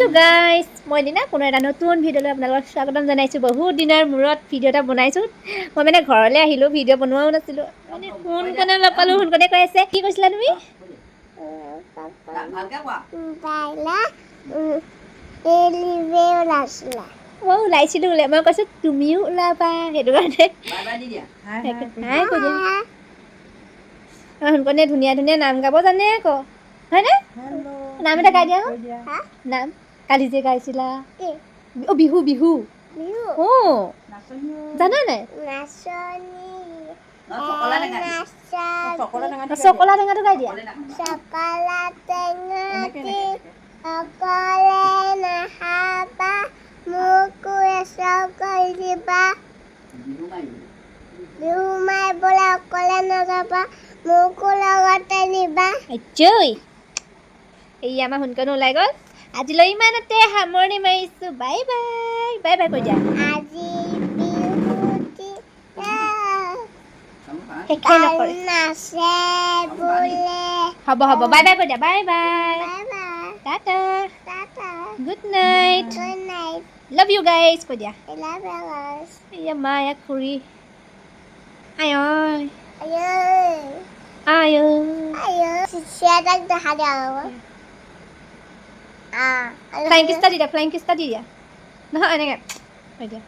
Hello' guys, মই দিনা পুনৰ এটা নতুন ভিডিঅ'লৈ আপোনালোকক স্বাগতম জনাইছোঁ। বহুত দিনৰ মূৰত ভিডিঅ' এটা বনাইছোঁ। মই মানে ঘৰলৈ আহিলোঁ, ভিডিঅ' বনোৱাও নাছিলোঁ। মানে সোনকালে লগ পালোঁ, সোনকালে কৈ আছে। কি কৈছিলা তুমি? ভালকে কোৱা। বাইলা এলিবে ওলাইছিলা। মই ওলাইছিলোঁ, ওলাই মই কৈছোঁ তুমিও ওলাবা, সেইটো কাৰণে। বাই বাই দি দিয়া। হাই কৈ দিয়া। অঁ, সোনকালে ধুনীয়া ধুনীয়া নাম গাব জানে আকৌ, হয়নে? নাম এটা গাই দিয়া আকৌ। হা? নাম কালি যে গাইছিলা। কি? অ' বিহু, বিহু। বিহু। অঁ, জানা নাই? নাচনী। চকলা টেঙা দি। নাচনী। চকলা টেঙাটো গাই দিয়া। চকলা টেঙাটি অকলে নাখাবা, মোকো এচকল দিবা। বিহু মাৰিব। বিহু মাৰিবলৈ অকলে নাযাবা, মোকো লগতে নিবা। আজ্জৈ, এই আমাৰ সোনকালে ওলাই গ'ল। আজিলৈ ইমানতে সামৰণি মাৰিছোঁ। বাই বাই, বাই বাই কৈ দিয়া। আজি বিহুটি শেষেই নকৰে। নাচে বোলে। হ'ব হ'ব, বাই বাই কৈ দিয়া, bye bye. Bye bye. Tata. Tata. Good night. Good night. Love you guys কৈ দিয়া। Love you guys. এয়া মা, এয়া খুৰী। আই ঐ। আয়ো। আই ঐ। আয়ো, চিচিয়াটাক দেখা দিয়া হ'ব। ফ্লাইং কিছ এটা দি দিয়া, ফ্লাইং কিছ এটা দি দিয়া। নহয়, এনেকৈ কৈ দিয়া।